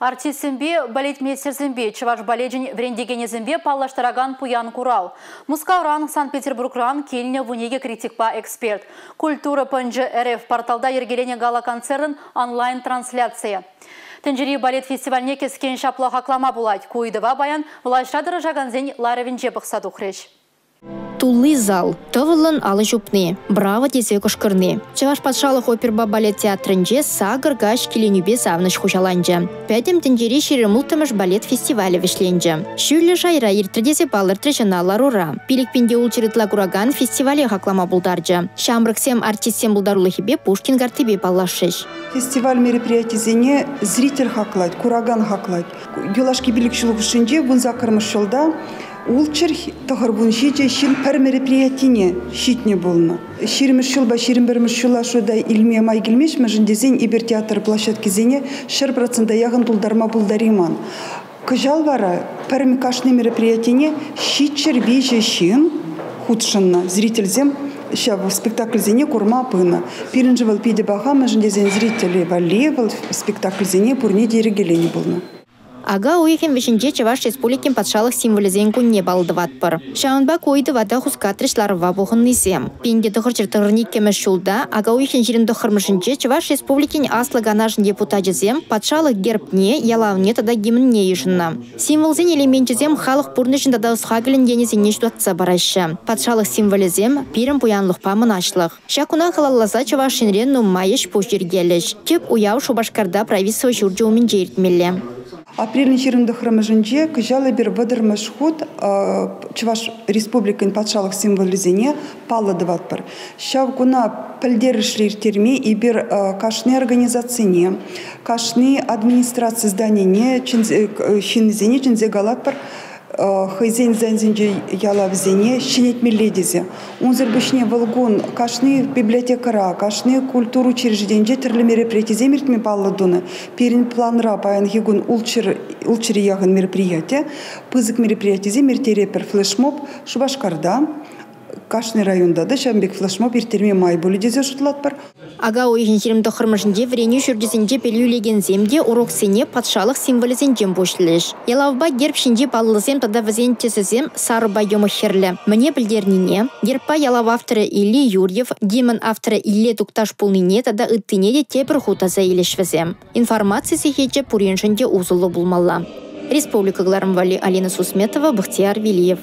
Артистсемпе, балетмейстерсемпе, чӑваш балечӗн вӗрентекенӗсемпе паллаштаракан пуян курав. Мускавран, Санкт-Петербургран килнӗ 12 критикпа эксперт. Культура пӑнчӑ РФ порталта йӗркеленӗ гала-концертӑн онлайн-трансляцийӗ. Тӗнчери балет фестивальне кӗскен ҫапла хаклама пулать. Ку ыйтӑва паян влаҫра тӑрӑшакансен ларӑвӗнче пӑхса тухрӗҫ. Тулли зал, тӑвӑллӑн алӑ ҫупни, браво тесе кӑшкӑрни. Чӑваш патшалӑх оперӑпа балет театрӗнче сакӑр каҫ киленӳпе савӑнӑҫ хуҫаланчӗ. Пӗтӗм тӗнчери 26-мӗш балет фестивалӗ вӗҫленчӗ. Ҫӳллӗ шайра иртрӗ тесе палӑртрӗҫ ӑна ларура. 5600 ытла куракан фестивале хаклама пултарчӗ. Ҫамрӑксем артистсен пултарулӑхӗпе Пушкин карттипе паллашрӗҫ. Фестиваль мероприятисене зритель хаклать, куракан хаклать. Юлашки 5 ҫул хушшинче 18-мӗш ҫулта ултҫӗр 97 ҫын пӗр мероприятине ҫитнӗ пулнӑ. 20-мӗш ҫулпа 21-мӗш ҫула шута илме май килмест, мӗншӗн тесен эпир театр площадкисене 100% яхӑн тултарма пултарайман. Кӑҫал вара пӗр кашни мероприятине 703 ҫын хутшӑннӑ. Зрительсем ҫав спектакльсене курма пынӑ. Пирӗншӗн вӑл питӗ паха, мӗншӗн тесен зрителе валли вӑл спектакльсене пурне те йӗркеленӗ пулнӑ. Ака уйӑхӗн вӗҫӗнче Чӑваш Республикин патшалӑх символӗсен кунне паллӑ тӑватпӑр. Ҫавӑнпа ку ыйтӑва та хускатрӗҫ ларӑва пухӑннисем. 1992-мӗш ҫулта ака уйӑхӗн 29-мӗшӗнче Чӑваш Республикин Аслӑ Канашӗн депутачӗсем патшалӑх гербне, ялавне тата гимнне йышӑннӑ. Символсен элеменчӗсем халӑх пурнӑҫӗн тата ӑс-хакӑлӗн енӗсене ҫутатса параҫҫӗ. Патшалӑх символӗсем пирӗн пуянлӑхпа мӑнаҫлӑх. Ҫак куна халалласа Чӑваш Енре нумай ӗҫ-пуҫ йӗркелӗҫ. Тӗп уяв Шупашкарта правительство ҫурчӗ умӗнче иртмелле. Апрелӗн 29-мӗшӗнче кӑҫал эпир 30-мӗш хут Чӑваш Республикин патшалӑх символӗсене паллӑ тӑватпӑр. Ҫав куна пӗлтерӗшлӗ ирттерме эпир кашни организацине, кашни администраци зданине ҫыннисене чӗнсе калатпӑр, хӑйсен зданисенче ялавсене ҫӗнетмелле тесе. Унсӑр пуҫне вӑл кун кашни библиотекӑра, кашни культура учрежденинче тӗрлӗ мероприятисем иртме паллӑ тунӑ. Пирӗн планра паянхи кун ултҫӗр яхӑн мероприяти, пысӑк мероприятисем ирттеретпӗр. Флешмоб Шупашкарта, кашни районта та ҫавӑн пек флешмоб ирттерме май пулӗ тесе шутлатпӑр. Ака уйӑхӗн 29-мӗшӗнче вӗренӳ ҫурчӗсенче пӗлӳ илекенсем те уроксене патшалӑх символӗсенчен пуҫлӗҫ. Ялавпа герб ҫинчи паллӑсем тата вӗсен тӗсӗсем сарӑпа йӑмӑх хӗрлӗ. Мӗне пӗлтернине, гербпа ялав авторӗ Илле Юрьев, гимн авторӗ Илле Тукташ пулнине тата ыттине те тепӗр хут аса илӗҫ вӗсем. Информаци сехечӗ пуриншӗн те усӑллӑ пулмалла. Республика кӑларӑм валли Алина Сусметова, Бахтияр Велиев.